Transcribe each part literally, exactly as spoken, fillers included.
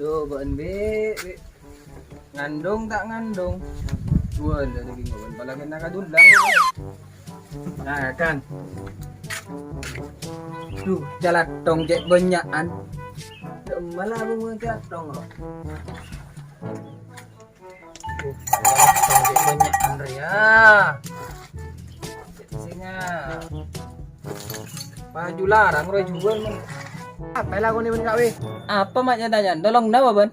Yo, bân, Bi', Bi'. Ngandhung ta' ngandhung? Wah, la daging bân, apalagi na kadulang. Nah, kan. Duh, calathong cè' bânnya'an. Malah aku mau calathong, kok. Duh, calathong cè' bânnya'an, rè, ya. Cè' sènga'. Paju larang roy juwâl, mon. Apa lakone bân Kak Wi? Apa ma' nya-tanya? Nolongna apa, bân?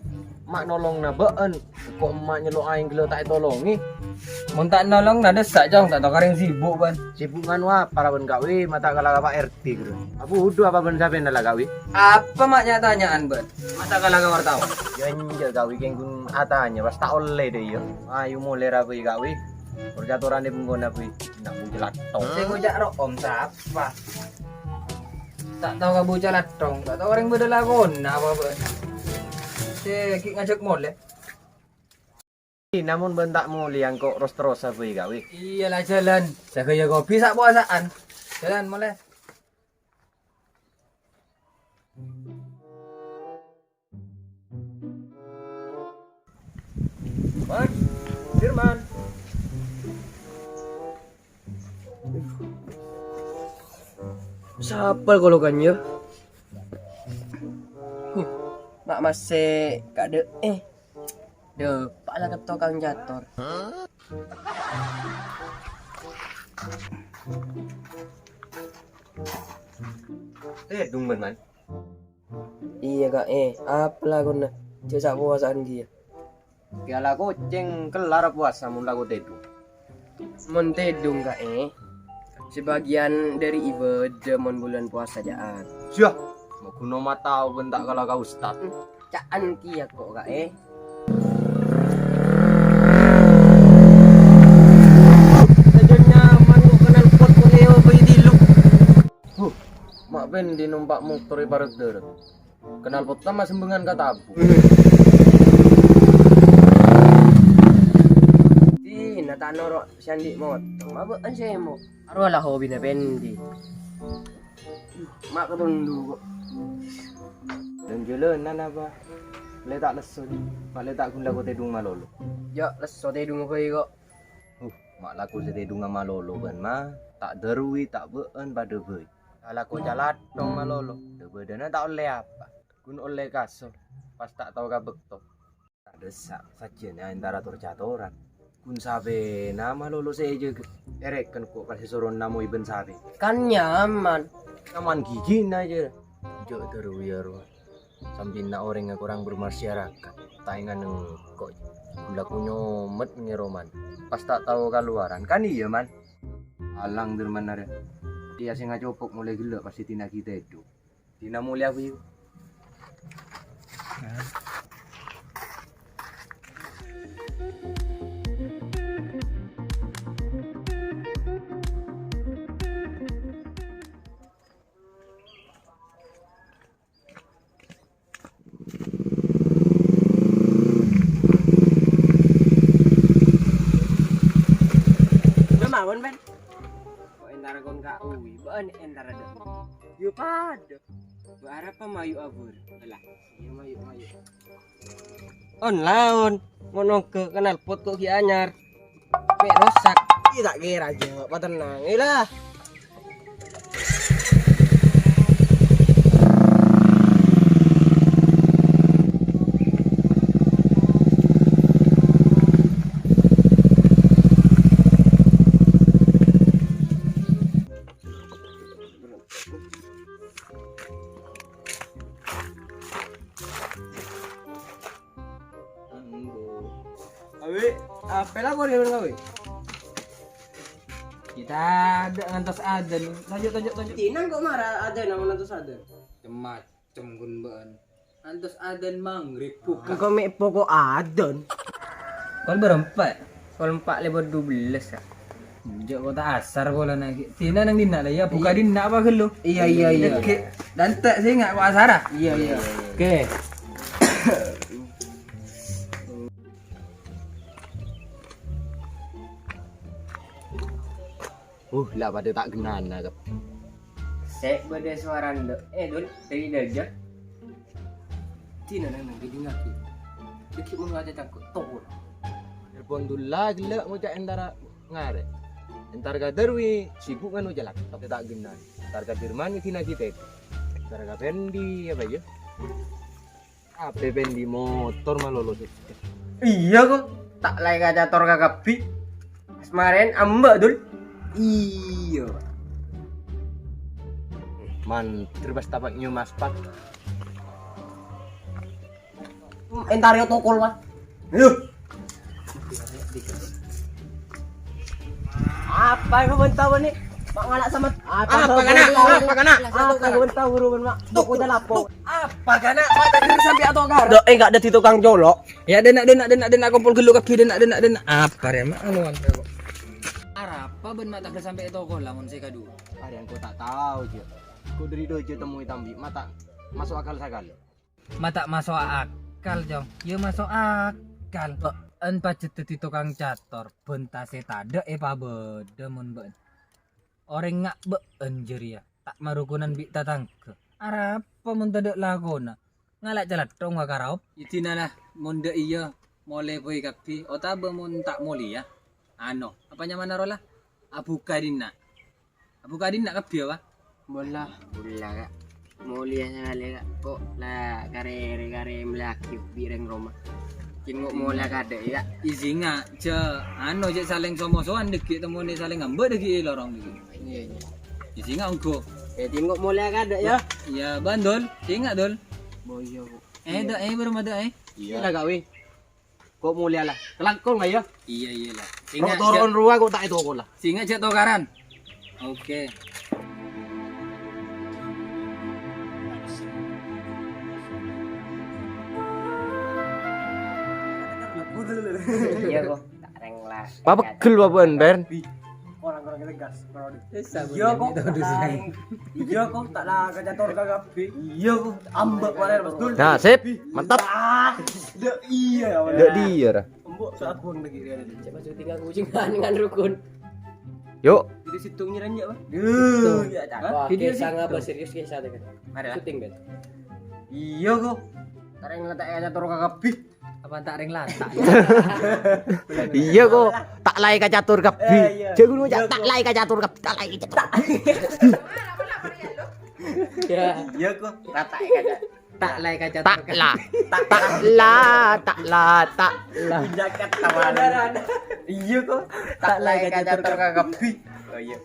Ma' nolongna bâ'ân. Kok ma' nyello aèng ghellâ' ta' ètolonge? Mon ta' nolongna, dessa', Cong. Ta' tao karèng sibuk, bân. Sibuk nganu apa la bân Kak Wi? Ma' ta' kala ka Pak R T, bro. Apa wudu apa bân sampèyan la, Kak Wi? Apa ma' nya-tanya'an, bân? Ma' ta' kala ka wartawan? Ya, enjâ', Kak Wi, kèng ghun atanya, pas ta' ollè dâ' iyâ. Ayo molè rabu, Kak Wi. Percatoranè bengkona, Wi. Nak muncul atong. Sè ngoca' ro'om sapa? Ta' tao ka bocah lathong, ta' tao orèng bâdâ lakona apa, bân. Sè ghi' ngajhâk molè. Namon bân ta' molè engko' ros-terrosa bhâi, Kak Wi. Iyâ la, jhâlân. Jâgâ ya kopi sa' powasa'an. Jhâlân molè. Man, Firman. Sapa kolokan ya? Huh, ma' masè kadhâ', eh. Dâpa' la ka tokang cator. Tèdung bân, Man. Iyâ, Kak, eh, apa lakona? Jhâ' sa' powasa'an kèya. Kèya la kocèng, kellar powasa mon lako tèdung. Mon tèdung, Kak, eh, sabâgiyân dâri ibâdâ mon bulân powasa jâ'ân. Yah, ma' ghun ma' tao bân ta' kala ka ustad. Hmm, ca'an kèya ko', Kak, eh. Sajân nyaman ko' knalpot ko' Neo bhâi dilu. Huh, ma' bân di nompa' motor è parek dârâ. Knalpot ta' ma' sembhângan ka tabu. Dina ta' noro' sè andi' motor, ma' bâ'ân sè mo. Aro la hobina pendi. Ma' katondu ko'. Jhâlân-jhâlânan apa? Lè ta' lesso, ma' lè ta' ghun lako tèdung malolo. Yâ, lesso tèdung bhâi ko'. Huh, ma' lako sè tèdunga malolo bân ma', ta' dâruwi, ta' bâ'ân padâ bhâi. Alako calathong malolo, dâ-bâdâna ta' ollè apa. Ghun ollè kaso, pas ta' tao ka bâkto. Ta' dâssa', sajân entara tor-catoran. Ghun sapèna malolo sè èjâgâ. Èrèken ko' pas èsoro namoy bân sapè. Kan nyaman. Nyaman gigina jâ. Jhâ' dâruwi ya, rowa. Sampèna orèngnga korang bermasyarakat. Ta' ènga' nengko'. Ghun lako nyomet ngèro, Man. Pas ta' tao kalowaran. Kan iyâ, Man? Alang, Derman, arè. Iyâ sè ngacopok molè ghellâ' pas èdina'aghi tèdung. Dina molè aku, yuk. Mawon, Ben. Kok entara kon ka uwi, bân entara dâ'. Yo padâ. Mbok arapa mayu abur? Alah, iya mayu, mayu. On laon, ngono ke knalpot kok gi anyar. Mek rosak. Iya tak kira aja, Pak, tenang. Ilah. Awi, apa lah kau dia, Awi? Kita ada ngantos adan. Lanjut, lanjut, lanjut. Tinan kok marah adan, namun ngantos adan. Cemat, cem gun baan. Ngantos adan maghrib, buka. Engko' mek pokok adan. Kol berempat. Kol empat lewat dua belas, ya. Jok kota asar bola lagi. Tina nang dinna' lah, ya. Buka dinna' apa gelo? Iya, iya, iya. Oke. Dan tak sih nggak kok asara? Iya, iya. Oke. Uh, lah pada tak genana, Kep. Sek beda suara ndo. Eh, Dul, tadi dajak. Sina nang nang gidingngagi. Dikit mun ngaca cangkok tokol. Nelpon Dulla gella' ngoca' entara ngare. Entar ka Darwi sibuk nganu jalak, tapi tak gennan. Entar ka Dirman gidingngagi teko. Entar ka Pendi apa ya? Apa Pendi motor malolo sih? Iya kok, tak lae ka cator ka kabbi. Semaren ambek, Dul. Iya. Manter pas tapak nyium aspal. Entario tokol, Mas. Ayo. Apa yang kau tahu nih? Mak nganak sama apa kau tahu? Apa kau tahu, Ruben, Mak? Toko udah lapor. Apa kau nak? Mata diri sampai atau kar? Dok, eh, enggak ada di tukang colok. Ya, denak, denak, denak, denak, kumpul gelu kaki, denak, denak, denak. Apa ya, Mak? Anu, anu, kok. Arapa ben Mak tak sampai toko lamun saya kadu? Ada yang kau tak tahu, Jo. Kau dari dojo temui tambi, mata masuk akal sekali. Ma' ta' maso' akal, Cong. Ya maso' akal. Bâ'en pajhât dhâddhi tokang cator, bân tasè tadâ' èpabâdâ mon bâ'en. Orèng nga' bâ'en jârèya ta' marukunan bi' tatangghâ. Arapa mon tadâ' lakona? Ngala' calèthong wa karaop. Idina la, mon dâ' iyâ molè bhâi kabbhi, otabâ mon ta' molèya? Ano, apa nyamana rowa la? Abhuka dinna'. Abhuka dinna' kabbhi apa? Mola. Mola, Ka'. Molèya sakalè, Ka'. Ko' la karè-rè karè mellèyaghi bi' rèng roma. Kèng ko' mola kadâ', yâ, Ka'. Isinga, jhâ' ano, jhâ' salèng so-mosowan dâgghi' temmonè salèng ambâ' dâgghi' lorong dâgghi'. Iyâ, iyâ. Isinga ongghu. Eh, kèng ko' mola kadâ', yâ. Iyâ, bân, Dul. Singa, Dul. Bo, iyâ, Bu. Eh, dâ', eh, bârâmma dâ', eh. Iyâ. Iyâ la, Ka', wi. Ko' molèya la. Kalangkong la, yâ? Iyâ, iyâ la. Ro' toro'on rowa ko' ta' ètoko la. Singa jhâ' tokaran. Oke. Iyâ, ko'. Ta' rèng la. Papeggel bâ'en, Bern. Orang-orang tegas, orang. Iya kok, iya kok, tak lah ka cator ka kabbhi. Iya kok, ambek waler betul. Nah, sip, mantap. Ah, dek iya, waler. Dek dia, ra. Embok sak buang lagi dia. Coba syuting aku sing dengan rukun. Yuk. Jadi situ nyiran ya, Bang? Duh, ya, cakep. Wah, video kisah situ. Ngapa serius kisah tadi kan? Mari lah. Syuting, Ben. Iya kok. Karena tak ada cator ka kabbhi. Apa tak rèng lata'? Iya kok, tak laè ka cator kabbhi. Eh, iya. Jago ngucap, iya, tak kok. Laè ka cator kabbhi, tak laè ka cator. Ya. Iya kok, rata ka cator. Tak laè ka cator kabbhi. Tak la. Tak la, tak la, tak la. Jaket tawanan. Iya kok, tak laè ka cator ka kabbhi. Oh iya.